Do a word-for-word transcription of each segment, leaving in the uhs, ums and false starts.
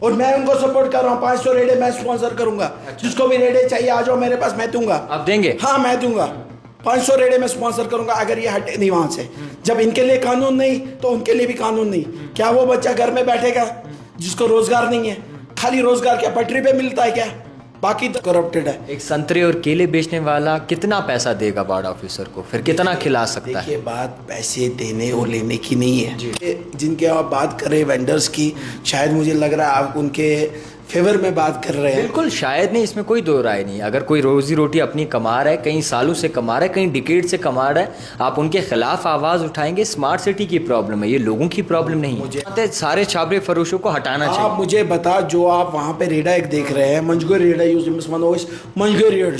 और मैं उनको सपोर्ट कर रहा हूँ। पाँच सौ रेड़े मैं स्पॉन्सर करूंगा। जिसको भी रेड़े चाहिए, आ जाओ मेरे पास, मैं दूंगा। आप देंगे? हाँ, मैं दूंगा। पाँच सौ रेड़े मैं स्पॉन्सर करूंगा अगर ये हटे नहीं वहां से। जब इनके लिए कानून नहीं, तो उनके लिए भी कानून नहीं। क्या वो बच्चा घर में बैठेगा जिसको रोजगार नहीं है? खाली रोजगार क्या पटरी पे मिलता है क्या? बाकी तो करप्टेड है। एक संतरे और केले बेचने वाला कितना पैसा देगा वार्ड ऑफिसर को, फिर कितना खिला सकता है? देखिए, बात पैसे देने और लेने की नहीं है। ये जिनके आप बात कर रहे हैं, वेंडर्स की, शायद मुझे लग रहा है आप उनके फेवर में बात कर रहे हैं। बिल्कुल, शायद नहीं, इसमें कोई दो राय नहीं। अगर कोई रोजी रोटी अपनी कमा रहा है, कई सालों से कमा रहा है, कई डिकेड से कमा रहा है, आप उनके खिलाफ आवाज उठाएंगे। स्मार्ट सिटी की प्रॉब्लम है, ये लोगों की प्रॉब्लम नहीं है। मुझे सारे छापरी फरोशों को हटाना चाहिए। आप मुझे बता, जो आप वहां पे रेडा एक देख रहे हैं, मंजगो रेडा यूज मनोज, मंजगो रेड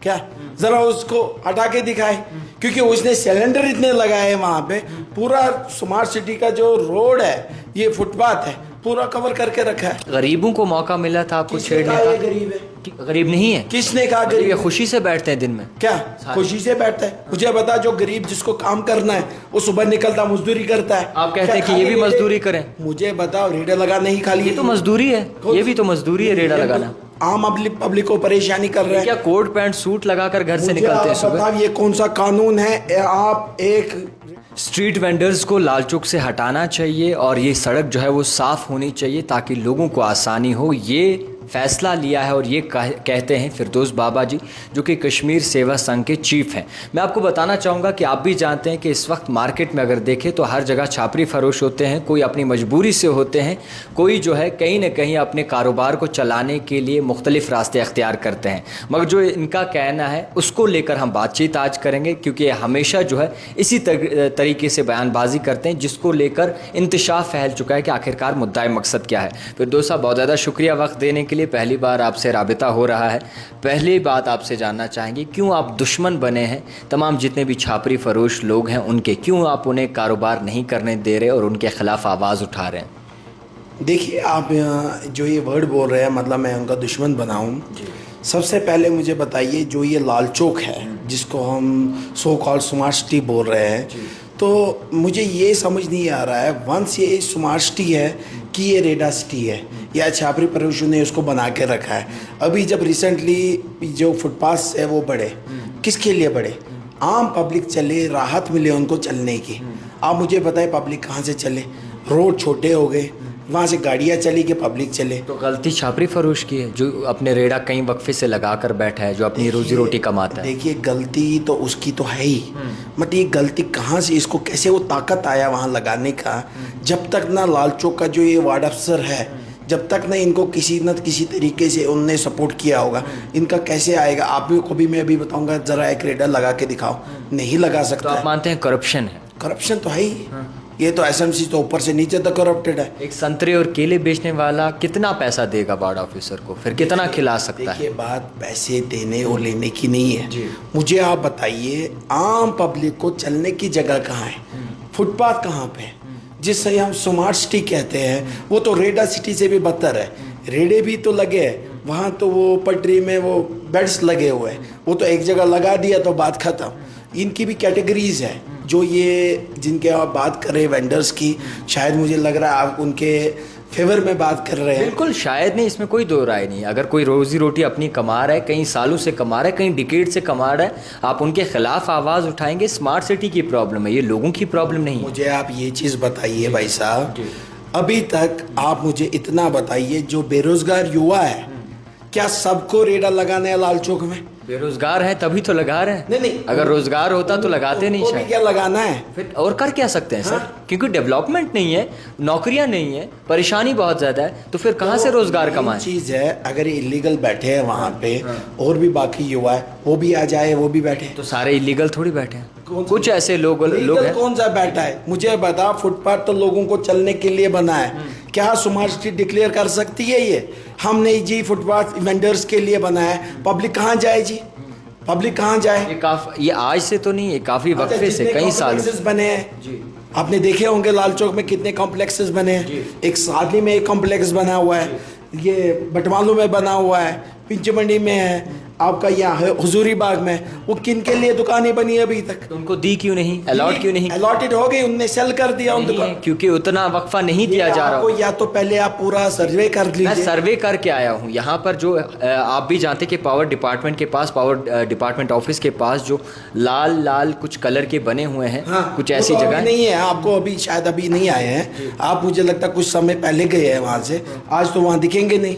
क्या, जरा उसको हटा के दिखाए, क्योंकि उसने सिलेंडर इतने लगाए हैं वहां पे। पूरा स्मार्ट सिटी का जो रोड है, ये फुटपाथ है, पूरा कवर करके रखा है। गरीबों को मौका मिला था आपको किसने छेड़ने कहा का? ये गरीब है? कि गरीब नहीं है? किसने कहा ये गरीब? खुशी से बैठते हैं दिन में। क्या खुशी से बैठता है? मुझे बता, जो गरीब, जिसको काम करना है, वो सुबह निकलता, मजदूरी करता है। आप कहते हैं क्या कि ये भी खाली मजदूरी रेडे? करें? मुझे बताओ, रेडा लगाना ही खाली ये तो मजदूरी है। ये भी तो मजदूरी है, रेडा लगाना। आम पब्लिक, पब्लिक को परेशानी कर रहे क्या हैं। कोट पैंट सूट लगाकर घर से मुझे निकलते हैं आप सुबह? बताओ, ये कौन सा कानून है? आप एक स्ट्रीट वेंडर्स को लाल चौक से हटाना चाहिए और ये सड़क जो है वो साफ होनी चाहिए, ताकि लोगों को आसानी हो। ये फैसला लिया है और ये कह, कहते हैं फिरदौस बाबा जी, जो कि कश्मीर सेवा संघ के चीफ हैं। मैं आपको बताना चाहूँगा कि आप भी जानते हैं कि इस वक्त मार्केट में अगर देखें तो हर जगह छापरी फरोश होते हैं, कोई अपनी मजबूरी से होते हैं, कोई जो है कहीं ना कहीं अपने कारोबार को चलाने के लिए मुख्तलिफ रास्ते अख्तियार करते हैं। मगर जो इनका कहना है, उसको लेकर हम बातचीत आज करेंगे, क्योंकि ये हमेशा जो है इसी तर-, तरीके से बयानबाजी करते हैं, जिसको लेकर इंतशार फैल चुका है कि आखिरकार मुद्दा मकसद क्या है। फिरदौस साहब, बहुत ज़्यादा शुक्रिया वक्त देने के लिए। पहली बार आपसे राबिता हो रहा है। पहली बात आपसे जानना चाहेंगे, क्यों आप दुश्मन बने हैं तमाम जितने भी छापरी फरोश लोग हैं उनके? क्यों आप उन्हें कारोबार नहीं करने दे रहे और उनके खिलाफ आवाज़ उठा रहे हैं? देखिए, आप अ, जो ये वर्ड बोल रहे हैं, मतलब, मैं उनका दुश्मन बनाऊं, सबसे पहले मुझे बताइए, जो ये लाल चौक है, जिसको हम सो कॉल्ड स्मार्ट सिटी बोल रहे हैं, तो मुझे ये समझ नहीं आ रहा है, वंस ये स्मार्ट सिटी है कि ये रेडा सिटी है या छापरी फरोशों ने उसको बना के रखा है? अभी जब रिसेंटली जो फुटपाथ है वो बढ़े, किसके लिए बढ़े? आम पब्लिक चले, राहत मिले उनको चलने की। आप मुझे बताएं, पब्लिक कहाँ से चले? रोड छोटे हो गए, वहाँ से गाड़ियाँ चली कि पब्लिक चले? तो गलती छापरी फरोश की है, जो अपने रेड़ा कई वक्फे से लगा कर बैठा है, जो अपनी रोजी रोटी कमाता है। देखिए, गलती तो उसकी तो है ही, बट ये गलती कहाँ से, इसको कैसे वो ताकत आया वहाँ लगाने का? जब तक ना लाल चौक का जो ये वार्ड अफसर है, जब तक ना इनको किसी न किसी तरीके से उनने सपोर्ट किया होगा, इनका कैसे आएगा? आप भी को भी मैं अभी बताऊंगा, जरा एक रेडा लगा के दिखाओ। नहीं लगा तो सकता आप है। मानते हैं करप्शन है? करप्शन तो है ही। ये तो एसएमसी तो ऊपर से नीचे तक करप्टेड है। एक संतरे और केले बेचने वाला कितना पैसा देगा वार्ड ऑफिसर को, फिर कितना खिला सकता है? देखिए, बात पैसे देने और लेने की नहीं है। मुझे आप बताइए, आम पब्लिक को चलने की जगह कहाँ है? फुटपाथ कहाँ पे है? जिससे हम स्मार्ट सिटी कहते हैं, वो तो रेडा सिटी से भी बदतर है। रेडे भी तो लगे हैं, वहाँ तो वो पटरी में वो बेड्स लगे हुए हैं, वो तो एक जगह लगा दिया तो बात खत्म। इनकी भी कैटेगरीज है, जो ये जिनके आप बात कर रहे हैं वेंडर्स की, शायद मुझे लग रहा है आप उनके फेवर में बात कर रहे हैं। बिल्कुल, शायद नहीं, इसमें कोई दो राय नहीं। अगर कोई रोजी रोटी अपनी कमा रहा है, कई सालों से कमा रहा है, कई डिकेड से कमा रहा है, आप उनके खिलाफ आवाज उठाएंगे। स्मार्ट सिटी की प्रॉब्लम है, ये लोगों की प्रॉब्लम नहीं है। मुझे आप ये चीज बताइए भाई साहब, अभी तक आप मुझे इतना बताइए, जो बेरोजगार युवा है, क्या सबको रेडा लगाना है लाल चौक में? बेरोजगार है तभी तो लगा रहे हैं। नहीं, नहीं। अगर रोजगार होता तो लगाते नहीं उनको भी शायद। क्या लगाना है? फिर और कर क्या सकते हैं सर? क्योंकि डेवलपमेंट नहीं है, नौकरियां नहीं है, परेशानी बहुत ज्यादा है, तो फिर कहाँ से रोजगार कमाएं? चीज है, अगर ये इलीगल बैठे हैं वहां पे और भी बाकी युवा है, वो भी आ जाए, वो भी बैठे। तो सारे इलीगल थोड़ी बैठे हैं, कुछ ऐसे लोग लोग लीगल हैं। कौन सा बैठा है? मुझे बता, फुटपाथ तो लोगों को चलने के लिए बना है। क्या स्मार्ट सिटी डिक्लेयर कर सकती है ये? हमने जी फुटपाथ वेंडर्स के लिए बना है, पब्लिक कहाँ जाए जी? पब्लिक कहाँ जाए? ये काफ ये आज से तो नहीं, ये काफी अच्छा, वक्फे से, जितने कई साल। कॉम्प्लेक्सेस बने हैं, आपने देखे होंगे लाल चौक में कितने कॉम्प्लेक्सेस बने हैं। एक सादली में एक कॉम्प्लेक्स बना हुआ है, ये बटमालू में बना हुआ है, पिंचमंडी में है, आपका यहाँ है हुजूरी बाग में, वो किन के लिए दुकानें बनी अभी तक? तो उनको दी क्यों नहीं, अलॉट क्यों नहीं? अलॉटेड हो गई, उनने सेल कर दिया उन नहीं दुकान। है, क्योंकि उतना वक्फा नहीं दिया जा रहा आपको होगा। या तो पहले आप पूरा सर्वे कर मैं लीजिए। सर्वे करके आया हूँ। यहाँ पर जो अ, आप भी जानते कि पावर डिपार्टमेंट के पास, पावर डिपार्टमेंट ऑफिस के पास जो लाल लाल कुछ कलर के बने हुए हैं, हाँ, कुछ वो ऐसी तो अभी जगह। नहीं है, आपको अभी शायद अभी नहीं आए हैं आप, मुझे लगता है कुछ समय पहले गए हैं वहां से। आज तो वहां दिखेंगे नहीं,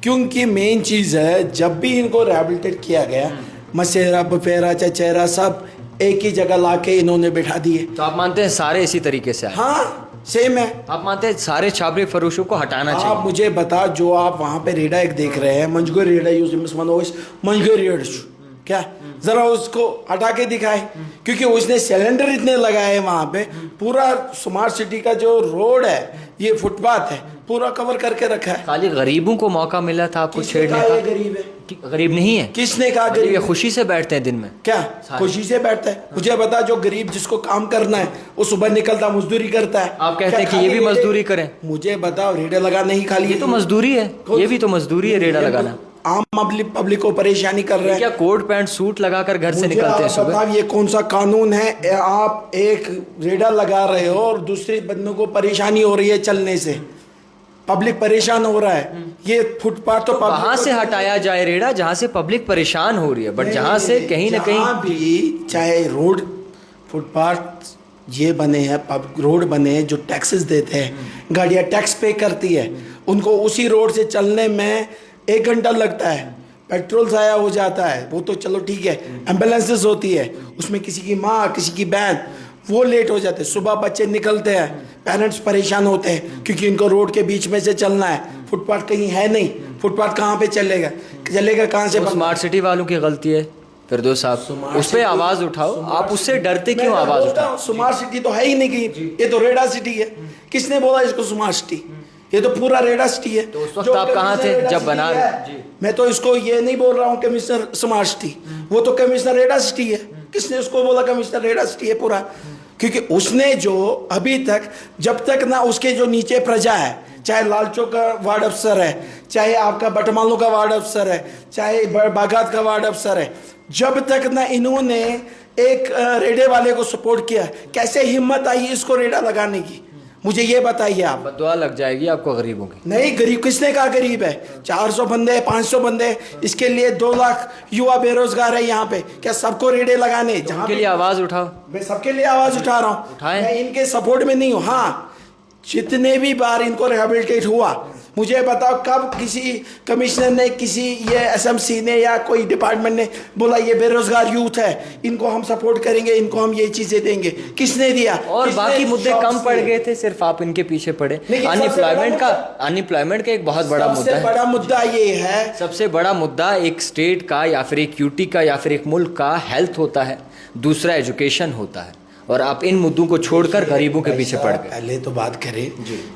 क्योंकि मेन चीज है, जब भी इनको रिहेबिलिटेट किया गया, मसेरा, बफेरा, चचेरा, सब एक ही जगह लाके इन्होंने बिठा दिए। तो आप मानते हैं सारे इसी तरीके से आए? हाँ, सेम है। आप मानते हैं सारे छाबरे फरोशों को हटाना आप चाहिए? मुझे बता, जो आप वहां पे रेडा एक देख रहे हैं, मंजगोर रेडा यूज, मिस मनोज, मंजगोर रेडा, क्या जरा उसको हटा के दिखाए, क्योंकि उसने सिलेंडर इतने लगाए हैं वहां पे। पूरा स्मार्ट सिटी का जो रोड है, ये फुटपाथ है, पूरा कवर करके रखा है। खाली गरीबों को मौका मिला था आपको किसने छेड़ने कहा का? ये गरीब है? कि गरीब नहीं है। किसने कहा गरीब ये गरीब? खुशी से बैठते हैं दिन में। क्या खुशी से बैठता है? मुझे बता, जो गरीब, जिसको काम करना है, वो सुबह निकलता है, मजदूरी करता है। आप कहते क्या हैं कि ये भी खाली मजदूरी करें? मुझे बताओ, रेडे लगाना ही खाली ये तो मजदूरी है। ये भी तो मजदूरी है, रेडा लगाना। आम पब्लिक पब्लिक को परेशानी कर रहे हैं। क्या कोट पैंट सूट लगाकर घर से मुझे निकलते हैं आप सुबह? बताओ, ये कौन सा कानून है? ए, आप एक रेडा लगा रहे हो और दूसरे बंदों को परेशानी हो रही है चलने से, पब्लिक परेशान हो रहा है। ये फुटपाथ तो पब्लिक वहां को से हटाया जाए रेडा, जहां से पब्लिक परेशान हो रही है, बट जहां से कहीं ना कहीं जहाँ भी, चाहे रोड, फुटपाथ ये बने हैं, पब रोड बने हैं, जो टैक्सेस देते हैं, गाड़ियाँ टैक्स पे करती है, उनको उसी रोड से चलने में एक घंटा लगता है, पेट्रोल ज़ाया हो जाता है, वो तो चलो ठीक है। एम्बुलेंसेस होती है, उसमें किसी की माँ, किसी की बहन, वो लेट हो जाते हैं। सुबह बच्चे निकलते हैं, पेरेंट्स परेशान होते हैं, क्योंकि इनको रोड के बीच में से चलना है, फुटपाथ कहीं है नहीं। फुटपाथ कहाँ पे चलेगा? चलेगा कहाँ से? तो स्मार्ट सिटी वालों की गलती है, फिरदौस साहब, उस पर आवाज उठाओ। आप उससे डरते क्यों आवाज उठाओ? स्मार्ट सिटी तो है ही नहीं कहीं, ये तो रेडा सिटी है। किसने बोला इसको स्मार्ट सिटी? ये तो पूरा रेडा सिटी है। तो उस वक्त आप कहाँ थे जब बना रहे? मैं तो इसको ये नहीं बोल रहा हूँ कमिश्नर स्मार्ट सिटी, वो तो कमिश्नर रेडा सिटी है। किसने उसको बोला कमिश्नर रेडा सिटी है पूरा? क्योंकि उसने जो अभी तक, जब तक ना उसके जो नीचे प्रजा है, चाहे लालचौक का वार्ड अफसर है, चाहे आपका बटमालू का वार्ड अफसर है, चाहे बागात का वार्ड अफसर है, जब तक ना इन्होंने एक रेडे वाले को सपोर्ट किया, कैसे हिम्मत आई इसको रेडा लगाने की? मुझे ये बताइए आप। बददुआ लग जाएगी आपको गरीबों की। नहीं, गरीब किसने कहा गरीब है? चार सौ बंदे हैं, पाँच सौ बंदे हैं, इसके लिए दो लाख युवा बेरोजगार है यहाँ पे। क्या सबको रेडे लगाने? जहाँ के लिए आवाज उठाओ। मैं सबके लिए आवाज उठा रहा हूँ। उठाएं। मैं इनके सपोर्ट में नहीं हूँ। हाँ, जितने भी बार इनको रिहेबिलिटेट हुआ, मुझे बताओ, कब किसी कमिश्नर ने, किसी ये एसएमसी ने या कोई डिपार्टमेंट ने बोला ये बेरोजगार यूथ है, इनको हम सपोर्ट करेंगे, इनको हम ये चीजें देंगे? किसने दिया? और बाकी मुद्दे कम पड़ गए थे, सिर्फ आप इनके पीछे पड़े। अनएम्प्लॉयमेंट का अनएम्प्लॉयमेंट का एक बहुत बड़ा मुद्दा है। बड़ा मुद्दा ये है। सबसे बड़ा मुद्दा एक स्टेट का या फिर एक यूटी का या फिर एक मुल्क का हेल्थ होता है, दूसरा एजुकेशन होता है, और आप इन मुद्दों को छोड़कर गरीबों के पीछे पड़ गए। पहले तो बात करें,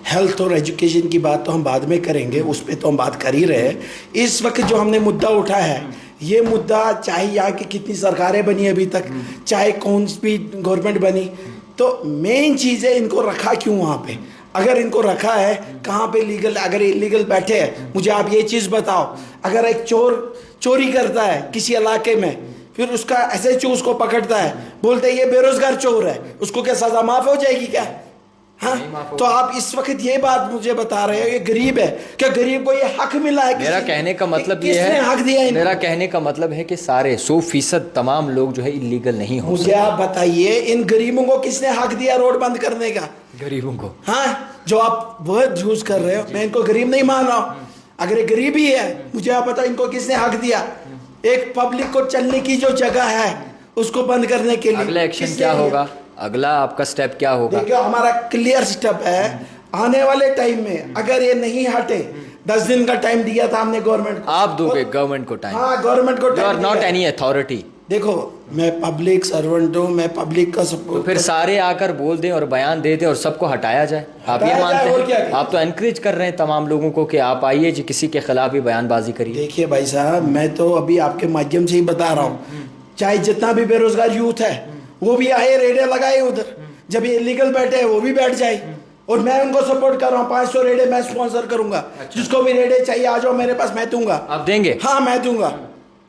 हेल्थ और एजुकेशन की बात तो हम बाद में करेंगे, उस पर तो हम बात कर ही रहे हैं। इस वक्त जो हमने मुद्दा उठाया है, ये मुद्दा, चाहे यहाँ की कितनी सरकारें बनी अभी तक, चाहे कौन सी भी गवर्नमेंट बनी, तो मेन चीज़ है, इनको रखा क्यों वहाँ पे? अगर इनको रखा है, कहाँ पे लीगल, अगर इलीगल बैठे हैं, मुझे आप ये चीज़ बताओ। अगर एक चोर चोरी करता है किसी इलाके में, फिर उसका एसएचओ उसको पकड़ता है, बोलते हैं ये बेरोजगार चोर है, उसको क्या सजा माफ हो जाएगी क्या? हाँ, तो आप इस वक्त ये बात मुझे बता रहे हो, ये गरीब है, क्या गरीब को ये हक मिला है? मेरा कहने का मतलब ये है, हक दिया? मेरा कहने का मतलब है कि सारे सौ फीसद तमाम लोग जो है इलीगल नहीं हो। मुझे आप बताइए, इन गरीबों को किसने हक दिया रोड बंद करने का? गरीबों को। हाँ, जो आप वर्ड यूज कर रहे हो, मैं इनको गरीब नहीं मान रहा हूँ। अगर ये गरीब ही है, मुझे आप बताओ, इनको किसने हक दिया? एक पब्लिक को चलने की जो जगह है, उसको बंद करने के लिए अगला एक्शन क्या होगा? अगला आपका स्टेप क्या होगा? देखिए, हमारा क्लियर स्टेप है। आने वाले टाइम में अगर ये नहीं हटे, दस दिन का टाइम दिया था हमने गवर्नमेंट को। आप दोगे गवर्नमेंट को टाइम? हाँ, गवर्नमेंट को You are टाइम not दिया। any authority. देखो, मैं पब्लिक सर्वेंट हूँ, मैं पब्लिक का सपोर्ट। फिर सारे आकर बोल दें और बयान दे दें और सबको हटाया जाए, आप ये हटाया जाए, मानते और क्या? हैं? आप तो एनकरेज कर रहे हैं तमाम लोगों को कि आप आइए जी, किसी के खिलाफ भी बयानबाजी करिए। देखिए भाई साहब, मैं तो अभी आपके माध्यम से ही बता रहा हूँ, चाहे जितना भी बेरोजगार यूथ है, वो भी आए, रेडियो लगाए उधर। जब ये इलीगल बैठे हैं, वो भी बैठ जाए। और मैं उनको सपोर्ट कर रहा हूँ, पाँच सौ रेडे मैं स्पॉन्सर करूंगा। जिसको भी रेडे चाहिए, आ जाओ मेरे पास, मैं दूंगा। आप देंगे? हाँ, मैं दूंगा।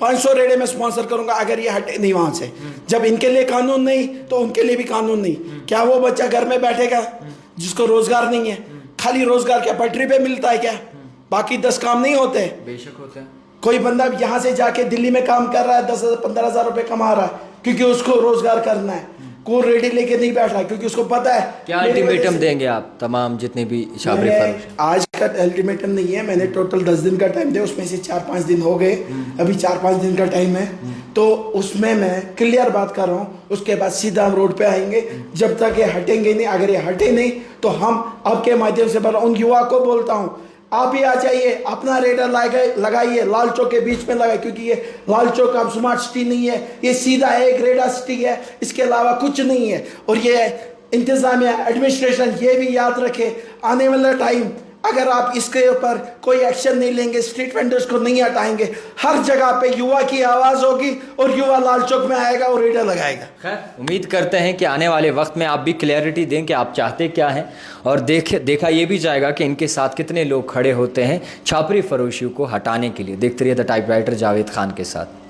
पाँच सौ रेड़े मैं स्पॉन्सर करूंगा अगर ये हटे नहीं वहां से। जब इनके लिए कानून नहीं तो उनके लिए भी कानून नहीं। क्या वो बच्चा घर में बैठेगा जिसको रोजगार नहीं है? खाली रोजगार क्या पटरी पे मिलता है क्या? बाकी दस काम नहीं होते? बेशक होता है। कोई बंदा यहाँ से जाके दिल्ली में काम कर रहा है, दस हजार, पन्द्रह हजार रुपये कमा रहा है, क्योंकि उसको रोजगार करना है। कोई रेडी लेके नहीं बैठ रहा, क्योंकि उसको पता है क्या अल्टीमेटम देंगे आप तमाम जितने भी छापरी मैंने फरोश? आज का अल्टीमेटम नहीं है, मैंने टोटल दस दिन का टाइम दिया, उसमें से चार पाँच दिन हो गए, अभी चार पाँच दिन का टाइम है। तो उसमें मैं क्लियर बात कर रहा हूँ, उसके बाद सीधा हम रोड पे आएंगे। जब तक ये हटेंगे नहीं, अगर ये हटे नहीं तो हम आपके माध्यम से बता, उन युवा को बोलता हूँ, आप भी आ जाइए, अपना रेडा लगाइए, लगाइए, लाल चौक के बीच में लगाइए, क्योंकि ये लाल चौक अब स्मार्ट सिटी नहीं है, ये सीधा एक रेडा सिटी है, इसके अलावा कुछ नहीं है। और ये इंतजामिया, एडमिनिस्ट्रेशन ये भी याद रखे, आने वाला टाइम अगर आप इसके ऊपर कोई एक्शन नहीं लेंगे, स्ट्रीट वेंडर्स को नहीं हटाएंगे, हर जगह पे युवा की आवाज होगी और युवा लाल चौक में आएगा और रेडा लगाएगा। खैर, उम्मीद करते हैं कि आने वाले वक्त में आप भी क्लैरिटी दें कि आप चाहते क्या हैं, और देख देखा ये भी जाएगा कि इनके साथ कितने लोग खड़े होते हैं छापरी फरोशियों को हटाने के लिए। देखते रहिए द टाइपराइटर जावेद खान के साथ।